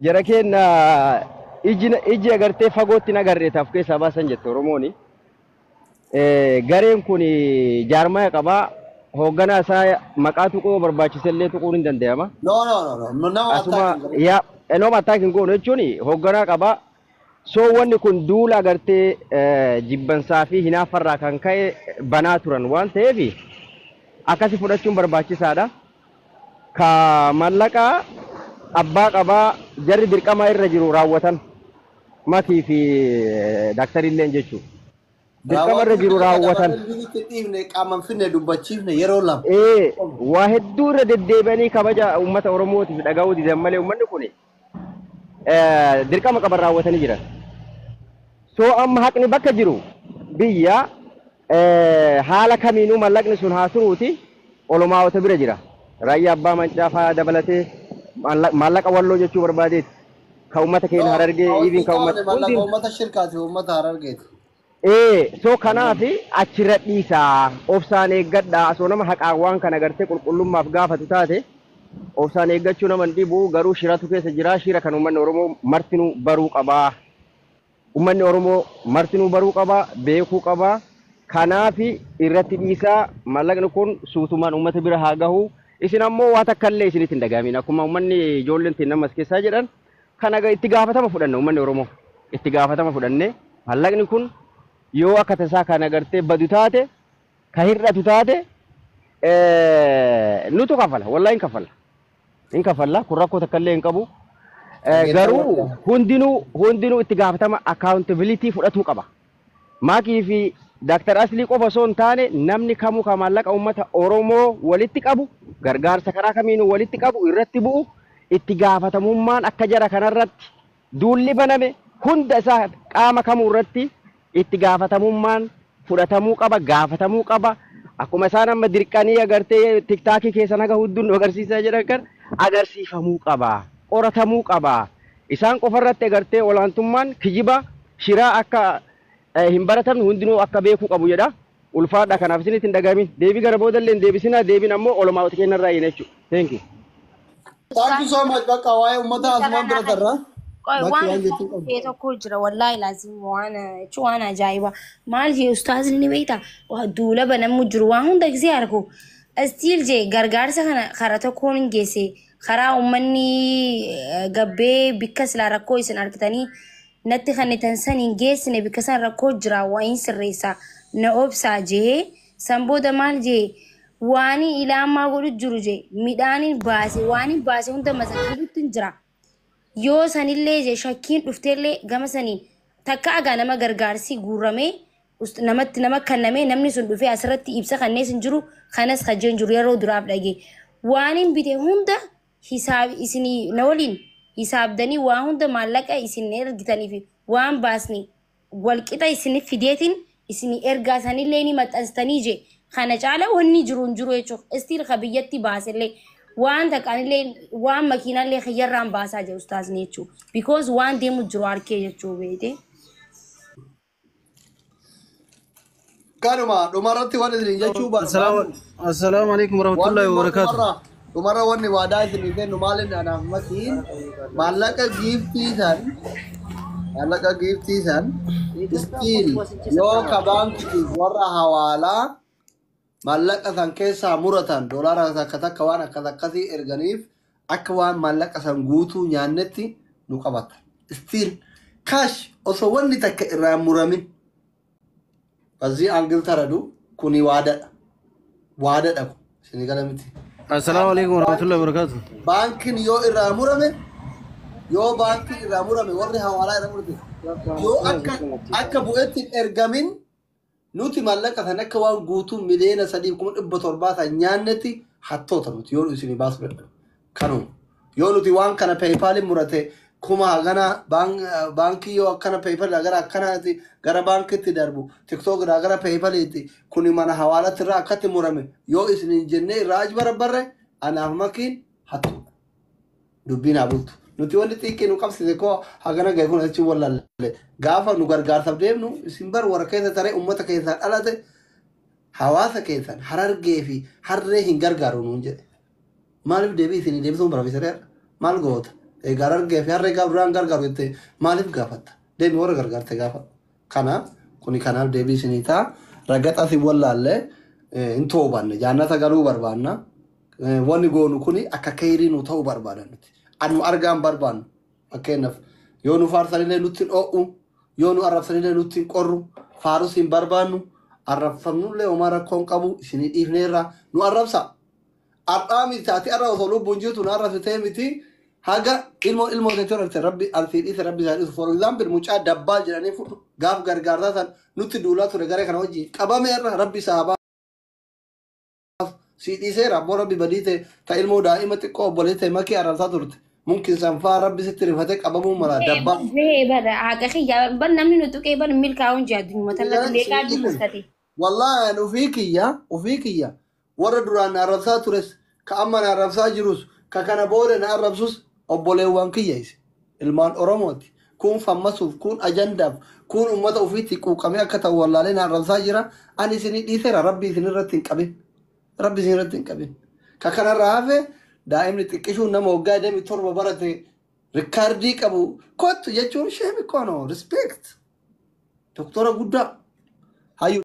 Jara keenya iji agartee fagootti hin agarre taaf keessaa baasan jette Oromooni. Gareen kun jaarmaya qabaa, hoogganaa isaa maqaa tuquu barbaachisellee tuquun hin danda'ama. No, no, no, no. Nama Asuma attack hin godhin. Yaa enooma attack hin goonu jechuun hoogganaa qabaa. So wanni kun duula agartee jibbansaa fi hinaaffarraa kan ka'e banaa turan waan ta'eef akkasi fudhachuun barbaachisaadha. Ka mallaqaa abbaa qabaa, jarri dirqama irra jiru raawwatan, Makii fi daaktarilleen jechuudha. Dirqama irra jiru raawwatan. Dabarree dhiifne, qaaman finne, dubbachiifne yeroo lama. Waa hedduu irra deddeebi'anii kabaja uummata Oromootiif dhaga'uu didan malee uummanni kun dirqama qaban raawwatanii jiran. So amma haqni bakka jiru biyya haala kamiinuu mallaqni sun haa turuuti olomaa'ota bira jira. Raayyaa Abbaa Mancaa fa'aa dabalatee maallaqa Walloo jechuu barbaadeeti. Ka uummata keenya Harargee, even ka uummata Maallaqa hundi uummata shirkaati, uummata Harargeeti. So kanaaf achirra dhiisaa, obsaan eeggadhaa. Osoo nama haqaan waan kana gartee qulqullummaaf gaafatu taate obsaan eeggachuu nama hin dhibu, garuu shiratu keessa jira. Shira kan uummanni Oromoo martinuu baruu qabaa. Uummanni Oromoo martinuu baruu qabaa, beekuu qabaa. Kanaaf irratti dhiisaa, mallaqni kun suutumaan uummata bira haa gahu. Isin ammoo waa takka illee isinitti hin dhagahamin. Akkuma uummanni ijoolleen ittiin namas keessaa jedhan kana itti gaafatama fudhanna uummanni Oromoo. Itti gaafatama fudhannee mallaqni kun yoo akka tasaa kan agartee badu taate, ka hir'atu taate, nutu kafala. Wallahi hin kafala. Hin kafalla. Kun rakkoo takka illee hin qabu. Garuu hundinuu itti gaafatama, accountability fudhatuu qaba. Maakii fi Dr. Aslii qofa osoo hin taane namni kamuu kan maallaqa uummata Oromoo walitti qabu, gargaarsa karaa kamiinuu walitti qabu irratti bu'u, itti gaafatamummaan akka jara kanarratti duulli baname hunda isaa qaama kamuu irratti itti gaafatamummaan fudhatamuu qaba, gaafatamuu qaba. Akkuma isaan amma dirqanii agartee TikTokii keessa naga hunduu nu agarsiisaa jedhan kan agarsiifamuu qaba, qoratamuu qaba. Isaan qofarratti agartee olaantummaan kijiba shiraa akka hin baratamne hundinuu akka beekuu qabu jedha. Ulfaadha, kanaaf isinitti hin dhagahamin. Deebii gara boodallee hin deebisinaa, deebiin ammoo olomaa'ota kennarraa hin jechuudha. Thank you. Thank you so much. Bakka waa'ee uummata asumaan bira tarra. Qoy, Bakki waan waan jechuu qabu. ta'e tokko jira, wallaahi laazim, waan jechuun waan ajaa'ibaa. Maal jee ustaazni, ni beektaa, waa duula banamu jiru waan hunda gisee argu. Still jee gargaarsa kana karaa tokkoon hin geesse, karaa uummanni gabbee bikka silaa rakkoo isin argitanii natti kennitan san hin geessine, bikka san rakkoo jira, waa hin sirreessa, na obsaa jee. San booda maal jee, waani ilaamaa godhu jiru jee, midhaanin baase, waan baase hunda masakkiilutti hin jira. Yoo sanillee je shakkiin dhufteellee gama saniin takka agaa nama gargaarsi guuramee namatti nama kennamee, namni sun dhufee asirratti ibsa kannees hin jiru, kanas kajeen jiru yeroo duraaf dhage. Waan hin bite hunda hisaab isinii na waliin hisaabdanii, waa hunda maallaqa isin ergitanii fi waan baasni walqixa isinif fideetiin isinii ergaa sanillee ni maxxansitanii je. Kana caala wanni jiru hin jiru jechuudha. Still ka biyyatti baasellee waan taqaanillee waan makiinaallee kiyyarraan baasaa jiru ustaazni jechuudha. Because waan deemu jiru harkee jechuu beete. Kanuma dhumarratti waan isin jechuu barbaadu. Assalaamu alaikum warahmatullahi Wanni immoo wabarakatuh. Dhumarra wanni waadaa isinii kennu maal inni, anaaf makiin maallaqa giiftii san, maallaqa giiftii san still yoo ka baankiitiif warra hawaalaa maallaqa san keessaa muratan, doolaara takka takka waan akkas akkasii erganiif, akka waan maallaqa san guutuu nyaannetti nu qabata. Still cash osoo wanni takka irraa hin muramin በዚህ angle ተረዱ, kuni waadadha. Waadadha kun isinii gala miti. Assalaamu alaikum warahmatullahi wabarakatuh. Baankiin yoo irraa murame, yoo baankiin irraa murame, warri hawaalaa irraa murame, yoo akka bu'etti hin ergamin, nuti maallaqa san akka waan guutuu 3,700,000 san nyaannetti hattoota nuti yoo isinii baasuu dadhabe. Kanuma. Yoo nuti waan kana PayPaliin murate kuma hagana, baankii yoo akkana PayPal gara akkanaati gara baankitti darbu, TikTok irraa gara PayPaliitti, kuni mana hawaalatti irraa akkatti murame yoo isiniin jennee irraa achi barbarre, anaaf makiin hattuudha. Dubbiin haa bultu. Nuti wanni xiqqii nu qabsise koo hagana gahe kun achi wallaalle gaafa nu gargaarsaaf deemnu isin bar warra keessa taree uummata keessaa dhalate, hawaasa keessan Harargee fi Harree hin gargaaru nuun jedhe. Maaliif deebii isinii deebisuun barbaachisa? Maal goota? Egaa argee fi harree gaaf duraan gargaaru jettee maaliif gaafatta? Deemi warra gargaarte gaafadhu. Kana kuni kanaaf deebii isinii ta'a. Ragaxa si wallaallee hin toobanne jaannata galuu barbaanna. Wanni goonu kuni akka keerii nu ta'uu barbaada nuti. Anu argaan barbaannu. Fakkeenyaaf yoo nu faarsanillee nutti hin dho'u, yoo nu arrabsanillee nutti hin qorru, faarus hin barbaannu, arrabsamnullee homaa rakkoo hin qabu isinii dhiifneerra nu arrabsa. Har'aa miti ati har'a osoo lubbuun jirtu nu arrabsitee miti haga ilmoo ilmoo teetti arrabsite rabbi alfii dhiise rabbi isaa dhiisu. For example mucaa dabbaa jedhanii fudhu gaaf gargaarsaa san nutti duulaa ture garee kana wajjin qabameerra rabbi isaa haa baasu. Si dhiiseera abboo rabbi badii ta'e ta ilmoo daa'ima xiqqoo obboleessa ta'e makii arrabsaa turte. Mumkin sanfaa rabbi sitti rifatee qabamuu mala dabbaa. Bahee bara haqa kiyya bar namni nu tuqee bar milkaa'uun jira addunyaa tanatti meeqaa dubbifate. Wallaahi ani ofii kiyya warra duraan na arrabsaa tures, ka amma na arrabsaa jirus, ka kana booda na arrabsus obboleewwan kiyya isi. Ilmaan Oromooti. Kun fammasuuf, kun ajandaaf, kun uummata ofiitti quuqamee akka ta'u wallaalee na arrabsaa jira. Ani isinii dhiiseera rabbi isin irratti hin qabin. Rabbi isin irratti hin qabin. Ka kanarraa hafe daa'imni xiqqishuun nama waggaa 27 barate rikaardii qabu kottu jechuun shame kono respect. Doktora guddaa. Hayyuu.